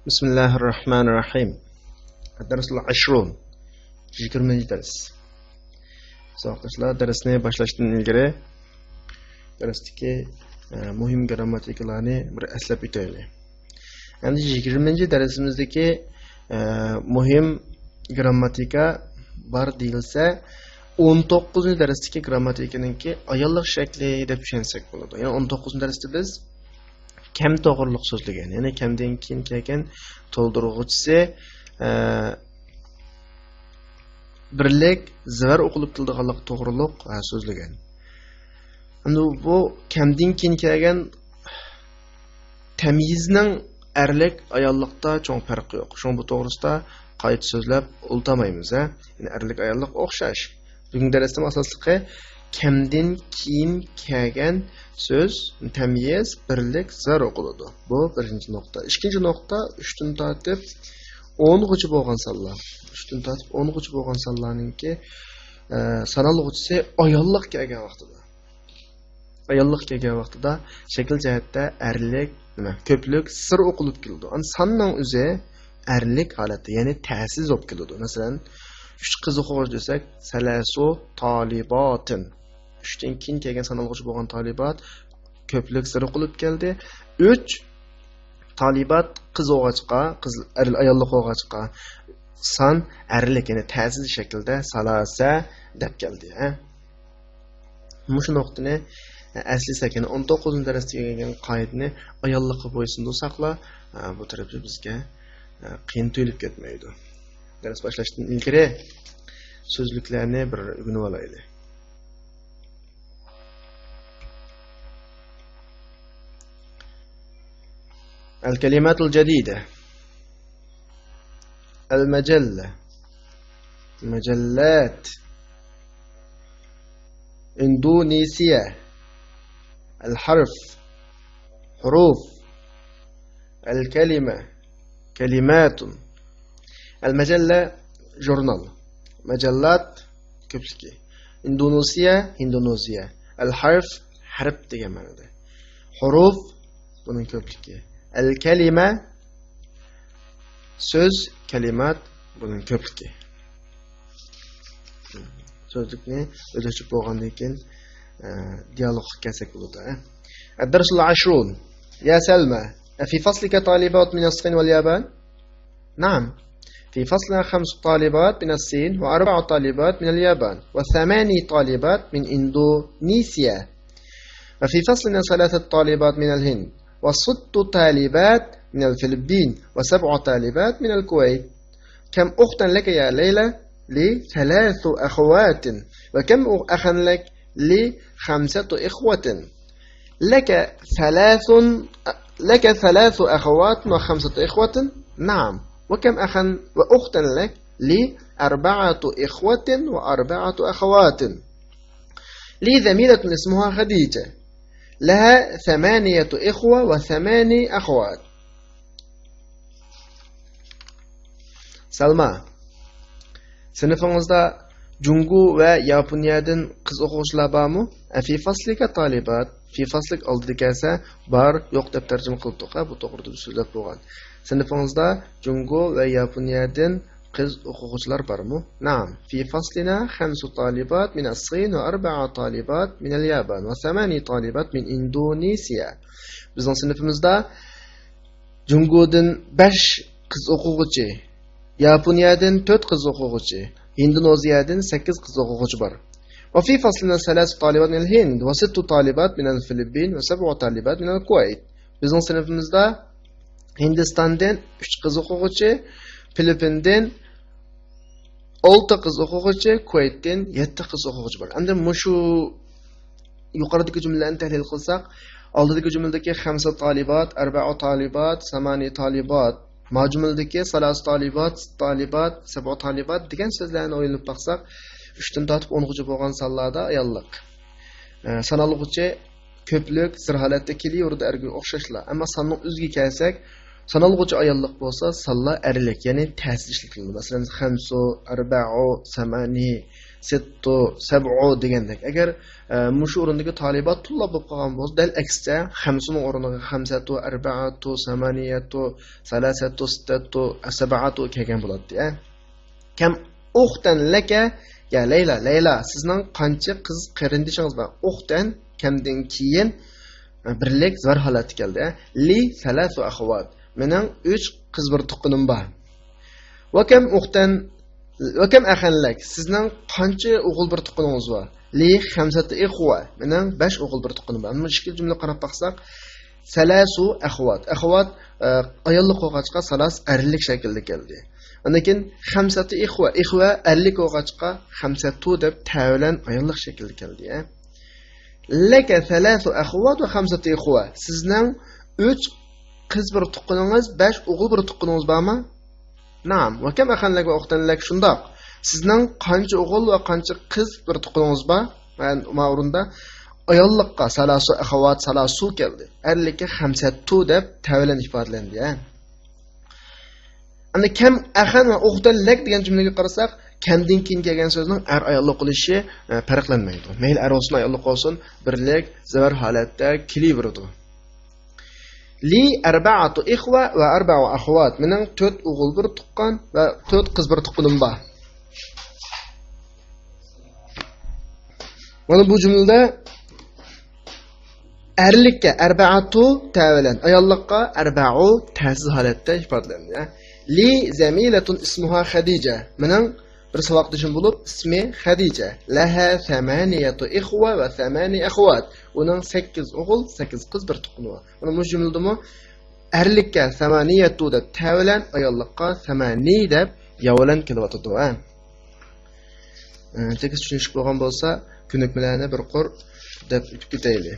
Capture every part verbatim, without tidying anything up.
بسم الله الرحمن الرحيم. الدرس العشرون. يىگىرمىنچى دەرس. ساۋاقداشلار، دەرسنى باشلاشتىن ئىلگىرى دەرستىكى، ئە، مۇھىم گىرامماتىكىلارنى بىر ئەسلەپ ئۆتەيلى. ئەمدى يىگىرمىنچى دەرسىمىزدىكى، ئە، مۇھىم گىرامماتىكا بار دېيىلسە، ئون توققۇزىنچى دەرستىكى گىرامماتىكىنىڭكى ئاياللىق شەكلى دەپ چۈشەنسەك بولىدۇ. يەنى ئون توققۇزىنچى دەرستە بىز كەم توغرىلىق سۆزلىگەن، يەنى كەمدىن كېيىن كەلگەن تولدۇرغۇچىسى، ئە، بىرلىك زىۋەر ئوقۇلۇپ كېلىدىغانلىق توغرۇلۇق، ئە، سۆزلىگەن. ئەمدى بۇ كەمدىن كېيىن كەلگەن تەميىزنىڭ ئەرلىك، ئاياللىقتا چوڭ پەرقى يوق. شۇڭا بۇ توغرىسىدا قايتا سۆزلەپ ئولتۇرمايمىز، ھە؟ يەنى ئەرلىك، ئاياللىق ئوخشاش. بۈگۈنكى دەرستىمۇ ئاساسلىقى كەمدىن كېيىن كەلگەن سۆز، تەميىز، بىرلىك، زىۋەر ئوقۇلىدۇ. بۇ بىرىنچى نۇقتا. ئىككىنچى نۇقتا، ئۈچتىن تارتىپ ئونغىچە بولغان سانلار. ئۈچتىن تارتىپ ئونغىچە بولغان سانلارنىڭكى، ئە، سانالغۇچىسى ئاياللىق كەلگەن ۋاقتىدا. ئاياللىق كەلگەن ۋاقتىدا شەكىل جەھەتتە ئەرلىك، نېمە، كۆپلۈك، سىر ئوقۇلۇپ كېلىدۇ. ئەمدى ساننىڭ ئۆزى ئەرلىك ھالەتتە، يەنى تەسىز بولۇپ كېلىدۇ. مەسىلەن، ئۈچ قىز ئوقۇغۇچى دېسەك، سەلەسۇ تالىباتىن. ئۈچتىن كېيىن كەلگەن سانالغۇچى بولغان تالىبات كۆپلۈك، سىر ئوقۇلۇپ كەلدى. ئۈچ تالىبات قىز بولغاچقا، قىز، ئەر، ئاياللىق بولغاچقا، سان ئەرلىك، يەنى تەسىز شەكىلدە سالاسە دەپ كەلدى، ھە؟ مۇشۇ نۇقتىنى ئەسلىسەك، يەنى ئون توققۇزىنچى دەرستە ئۆگەنگەن قائىدىنى ئاياللىققا بويسۇندۇرساقلا، بۇ تەرەپتە بىزگە قىيىن تۇيۇلۇپ كەتمەيدۇ. دەرس باشلاشتىن ئىلگىرى سۆزلۈكلەرنى بىر ئۆگىنىۋالايلى. الكلمات الجديدة. المجلة، مجلات، إندونيسيا، الحرف، حروف، الكلمة، كلمات. المجلة، ژۇرنال. مجلات، كۆپلۈكى. ئىندونېسىيە، ھىندونېزىيە. الحرف، ھەرپ دېگەن مەنىدە. حروف، بۇنىڭ كۆپلۈكى. الكلمة، سۆز، كلمات، بۇنىڭ كۆپلۈكى. سۆزلۈكنى ئۆزلەشتۈرۈپ بولغاندىن كېيىن، ئە، دىيالوگقا كەلسەك بولىدۇ، ئە. الدرس العشرون. يا سلمى، أفي فصلك طالبات من الصين واليابان؟ نعم، في فصلنا خمس طالبات من الصين وأربع طالبات من اليابان وثماني طالبات من إندونيسيا، وفي فصلنا ثلاثة طالبات من الهند وست طالبات من الفلبين وسبع طالبات من الكويت. كم أختا لك يا ليلى؟ لي ثلاث أخوات. وكم أخا لك؟ لي خمسة إخوة. لك ثلاث، لك ثلاث أخوات وخمسة إخوة؟ نعم. وكم أخا وأختا لك؟ لي أربعة إخوة وأربعة أخوات. لي زميلة اسمها خديجة، لها ثمانية إخوة وثماني أخوات. سەلما، سىنىپىڭىزدا جۇڭگو ۋە ياپونىيەدىن قىز ئوقۇغۇچىلار بارمۇ؟ أفي فصلك طالبات؟ في فصلك ئالدىدا كەلسە، بار، يوق دەپ تەرجىمە قىلىپتۇق، ھە، بۇ توغرىدا بىز سۆزلەپ بولغان. سىنىپىڭىزدا جۇڭگو ۋە ياپونىيەدىن قىز ئوقۇغۇچىلار بارمۇ؟ نعم، في فصلنا خمس طالبات من الصين وأربع طالبات من اليابان وثماني طالبات من إندونيسيا. بىزنىڭ سىنىپىمىزدا جۇڭگودىن بەش قىز ئوقۇغۇچى، ياپونىيەدىن تۆت قىز ئوقۇغۇچى، ھىندونېزىيەدىن سەككىز قىز ئوقۇغۇچى بار. وفي فصلنا ثلاث طالبات من الهند وست طالبات من الفلبين وسبع طالبات من الكويت. بىزنىڭ سىنىپىمىزدا ھىندىستاندىن ئۈچ قىز ئوقۇغۇچى، فىلىپپىندىن ئالتە قىز ئوقۇغۇچى، كۇۋەيتتىن يەتتە قىز ئوقۇغۇچى بار. ئەمدى مۇشۇ يۇقىرىدىكى جۈملىلەرنى تەھلىل قىلساق، ئالدىدىكى جۈملىدىكى خەمسە تالىبات، ئەربەئۇ تالىبات، سامانى تالىبات، ما جۈملىدىكى سالاسە تالىبات، سىتتە تالىبات، سەبئۇ تالىبات دېگەن سۆزلەرنى ئويلىنىپ باقساق، ئۈچتىن تارتىپ ئونغىچە بولغان سانلاردا ئاياللىق. ئە، سانالغۇچى كۆپلۈك، زىر ھالەتتە كېلىۋېرىدۇ ئەرگە ئوخشاشلا. ئەمما ساننىڭ ئۆزىگە كەلسەك، سانالغۇچى ئاياللىق بولسا، سانلار ئەرلىك، يەنى تەسىز ئىشلىتىلىدۇ. مەسىلەن، خەمسۇ، ئەربەئۇ، سامانى، سىتتو، سەبئۇ دېگەندەك. ئەگەر، ئە، مۇشۇ ئورۇندىكى تالىبات تۇللاب بولۇپ قالغان بولسا، دەل ئەكسىچە، خەمسىنىڭ ئورنىغا خەمسەتۇ، ئەربەئەتۇ، سامانىيەتۇ، سالاسەتۇ، سىتتەتۇ، سەبئەتۇ كەلگەن بولاتتى، ئە. كەم ئۇختەن لەكە، يا لەيلا، لەيلا، سىزنىڭ قانچە قىز قېرىندىشىڭىز بار؟ ئۇختەن، كەمدىن كېيىن، ئە، بىرلىك زار ھالەتتە كەلدى، ئە. لى سەلاسۇ ئەخەۋات، مېنىڭ ئۈچ قىز بىر تۇغقىنىم بار. ۋەكەم ئۇختەن، ۋەكەم ئەخەن لەك، سىزنىڭ قانچە ئوغۇل بىر تۇغقىنىڭىز بار؟ لى خەمسەتە ئىخۋە، مېنىڭ بەش ئوغۇل بىر تۇغقىنىم بار. ئەمما ئىككىنچى جۈملىگە قاراپ باقساق، سەلاسۇ ئەخۋات. ئەخۋات، ئە، ئاياللىق بولغاچقا، سالاس ئەرلىك شەكىلدە كەلدى. ئاندىن كېيىن خەمسەتە ئىخۋە. ئىخۋە ئەرلىك بولغاچقا، خەمسەتۇ دەپ تەۋلەن ئاياللىق شەكىلدە كەلدى، ئە. لەكە سەلاسۇ ئەخەۋات ۋە خەمسەتە ئىخۋە. سىزنىڭ ئۈچ قىز بىر تۇغقىنىڭىز، بەش ئوغۇل بىر تۇغقىنىڭىز بارمۇ؟ نەئەم. ۋەكەم ئەخەن لەك ۋە ئۇختەن لەك، شۇنداق. سىزنىڭ قانچە ئوغۇل ۋە قانچە قىز بىر تۇغقىنىڭىز بار؟ مەن ما ئورۇندا ئاياللىققا سالاسۇ ئەخەۋات سالاسۇ كەلدى. ئەرلىككە خەمسەتتۇ دەپ تەۋلەن ئىپادىلەندى، ھە. ئەمدى كەم ئەخەن ۋە ئۇختەن لەك دېگەن جۈملىگە قارىساق، كەمدىن كېيىن كەلگەن سۆزنىڭ ئەر ئاياللىق بولۇشى، ئە، پەرقلەنمەيدۇ. مەيلى ئەر بولسۇن، ئاياللىق بولسۇن، بىرلىك زەۋەر ھالەتتە كېلىۋېرىدۇ. لى ئەربەئەتۇ ئىخۋە ۋە ئەربەئۇ ئەخەۋات. مېنىڭ تۆت ئوغۇل بىر تۇغقان ۋە تۆت قىز بىر تۇغقىنىم بار. مانا بۇ جۈملىدە ئەرلىككە ئەربەئەتۇ تەۋلەن، ئاياللىققا ئەربەئۇ تەسىز ھالەتتە ئىپادىلەندى. لى زەمىلەتۇن ئىسمۇھا خەدىجە. مېنىڭ بىر ساۋاقدىشىم بولۇپ، ئىسمى خەدىجە. لەھا سەمانىيەتۇ ئىخۋە ۋە سەمانى ئەخەۋات. ئۇنىڭ سەككىز ئوغۇل، سەككىز قىز، بىر تۇغقىنى بار. مانا مۇشۇ جۈملىدىمۇ ئەرلىككە سەمانىيەتۇ دەپ تەۋلەن، ئاياللىققا سەمانى دەپ ياۋلەن كېلىۋاتىدۇ، ھە. ئە، تېكىست چۈشىنىشلىك بولغان بولسا، كۆنۈكمىلەرنى بىر قۇر دەپ ئۆتۈپ كېتەيلى.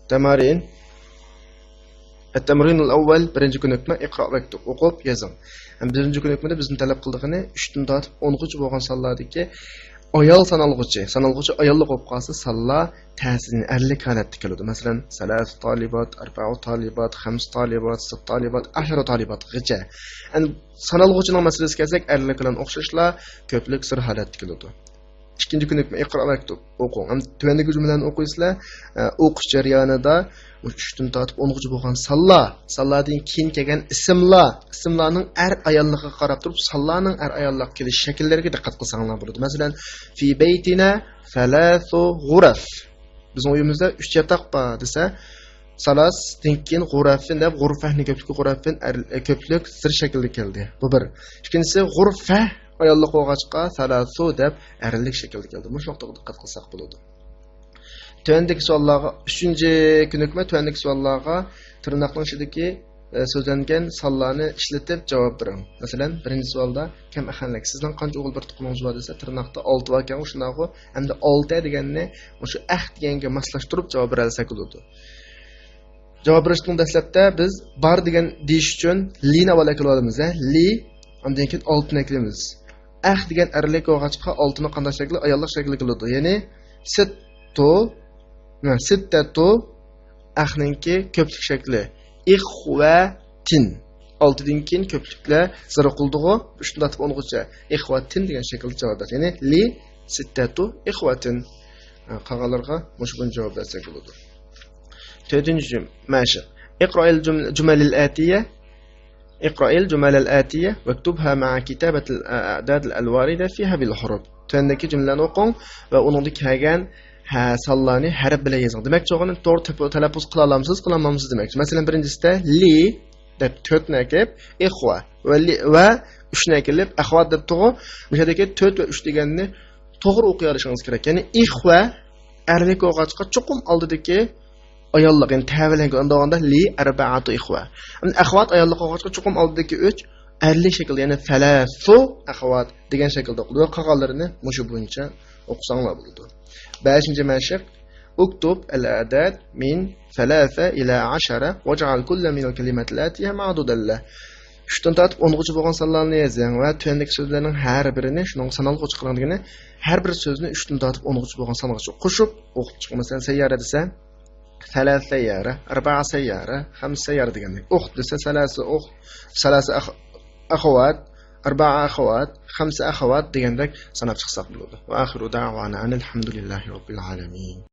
تەمارىن. التمرين الأول، بىرىنچى كۆنۈكمە، اقرأ واكتب، ئوقۇپ يېزىڭ. ھەم بىرىنچى كۆنۈكمىدە بىزدىن تەلەپ قىلىدىغىنى ئۈچتىن تارتىپ ئونغىچە بولغان سانلاردىكى ئايال سانالغۇچى، سانالغۇچى ئاياللىق بولۇپ قالسا، سانلار تەسىزلىك ھالەتتە كېلىدۇ. مەسىلەن، سەلاسە تالىبات، ئەربەئۇ تالىبات، خەمسە تالىبات، سىت تالىبات، ئەشەرە تالىباتقىچە. ئەمدى سانالغۇچىنىڭ مەسىلىسىگە كەلسەك، ئەرلىك بىلەن ئوخشاشلا كۆپلۈك زار ھالەتتە كېلىدۇ. ئىككىنچى كۆنۈكمە، ئىقرا ۋە ئۇكتۇب، ئوقۇڭ. ئەمدى تۆۋەندىكى جۈملىلەرنى ئوقۇيسىلەر. ئە، ئوقۇش جەريانىدا ئۈچتىن تارتىپ ئونغىچە بولغان سانلار، سانلاردىن كېيىن كەلگەن ئىسىملار، ئىسىملارنىڭ ئەر ئاياللىقىغا قاراپ تۇرۇپ، سانلارنىڭ ئەر ئاياللىق كېلىش شەكىللىرىگە دىققەت قىلساڭلار بولىدۇ. مەسىلەن، في بيتنا ثلاث غرف. بىزنىڭ ئۆيىمىزدە ئۈچ ياتاق بار دېسە، سالاسدىن كېيىن غۇرەفىن دەپ، غۇرفەنى كۆپلۈكى غۇرەفىن، ئەر-، كۆپلۈك زار شەكلىدە كەلدى. بۇ بىر. ئىككىنچىسى، غۇرفە ئاياللىق بولغاچقا، سالاسۇ دەپ ئەرلىك شەكىلدە كەلدى. مۇشۇ نۇقتىغا دىققەت قىلساق بولىدۇ. تۆۋەندىكى سوئاللارغا، ئۈچىنچى كۆنۈكمە، تۆۋەندىكى سوئاللارغا تىرناقنىڭ ئىچىدىكى، ئە، سۆزلەنگەن سانلارنى ئىشلىتىپ جاۋاب بېرىڭ. مەسىلەن، بىرىنچى سوئالدا، كەم ئەخەنلەك، سىزنىڭ قانچە ئوغۇل بىر تۇغقىنىڭىز بار دېسە، تىرناقتا ئالتە باركەن، شۇنداقغۇ، ئەمدى ئالتە دېگەننى مۇشۇ ئەخ دېگەنگە ماسلاشتۇرۇپ جاۋاب بېرەلىسەك بولىدۇ. جاۋاب بېرىشنىڭ دەسلەپتە بىز بار دېگەن دېيىش ئۈچۈن لىنى ئاۋۋال ئەكىلىۋالىمىز، ھە؟ لى، ئاندىن كېيىن ئالتىنى ئەكىلىمىز. ئەخ دېگەن ئەرلىك بولغاچقا، ئالتىنىڭ قانداق شەكلى؟ ئاياللىق شەكلى كېلىدۇ. يەنى سىتتو، نە، سىتتەتو، ئەخنىڭكى كۆپلۈك شەكلى. ئىخۋەتىن. ئالتىدىن كېيىن كۆپلۈكلەر زار قىلدىغۇ، ئۈچتىن تارتىپ ئونغىچە. ئىخۋەتىن دېگەن شەكىلدە جاۋاب بەرسە. يەنى لى سىتتەتۇ ئىخۋەتىن. قالغانلىرىغا مۇشۇ بويىچە جاۋاب بەرسەك بولىدۇ. تۆتىنچى جۈم-، مەشىق. اقرأ الجمل-، الجمل الآتية. اقرأ الجمل الآتية واكتبها مع كتابة الأعداد الواردة فيها بالحروف. تۆۋەندىكى جۈملىلەرنى ئوقۇڭ ۋە ئۇنىڭدا كەلگەن، ھە، سانلارنى ھەرپ بىلەن يېزىڭ. دېمەكچى بولغىنى توغرا تەپ-، تەلەپپۇز قىلالامسىز، قىلالمامسىز دېمەكچى. مەسىلەن، بىرىنچىسىدە لى دەپ تۆتنى ئەكىپ، ئىخۋە ۋە لى-، ۋە ئۈچنى ئەكىلىپ، ئەخۋات دەپتىغۇ. مۇشۇ يەردىكى تۆت ۋە ئۈچ دېگەننى توغرا ئوقۇيالىشىڭىز كېرەك. يەنى ئىخۋە ئەرلىك بولغاچقا چوقۇم ئالدىدىكى ئاياللىق، يەنى تەۋەلەنگە ئاندىغاندا لى ئەربەئەتۇ ئىخۋە. ئەمدى ئەخۋات ئاياللىق بولغاچقا چوقۇم ئالدىدىكى ئۈچ ئەرلىك شەكىلدە، يەنى سەلەسۇ ئەخۋات دېگەن شەكىلدە ئوقۇلىدۇ. قالغانلىرىنى مۇشۇ بويىچە ئوقۇساڭلار بولىدۇ. بەشىنچى مەشىق. اكتب الأعداد من ثلاثة إلى عشرة واجعل كل من الكلمات الآتية معدودا له. ئۈچتىن تارتىپ ئونغىچە بولغان سانلارنى يېزىڭ ۋە تۆۋەندىكى سۆزلەرنىڭ ھەر بىرىنى، شۇنىڭغا سانالغۇچە قىلىڭ دېگىنى، ھەر بىر سۆزنى ئۈچتىن تارتىپ ئونغىچە بولغان سانغىچە قوشۇپ ئوقۇپ چىقىڭ. مەسىلەن، سەييارە دېسە، ثلاث سيارة، أربع سيارة، خمس سيارة دېگەندەك. ئۇخت دېسە، سەلاسە ئۇخت، سەلاسە ئەخ-، ئەخەۋات، ئەربەئە ئەخەۋات، خەمسە ئەخەۋات دېگەندەك ساناپ چىقساق بولىدۇ. ۋە ئاخىرۇ دەئۋانا ئەنىل ھەمدۇلىللاھى رەببىل ئالەمىن.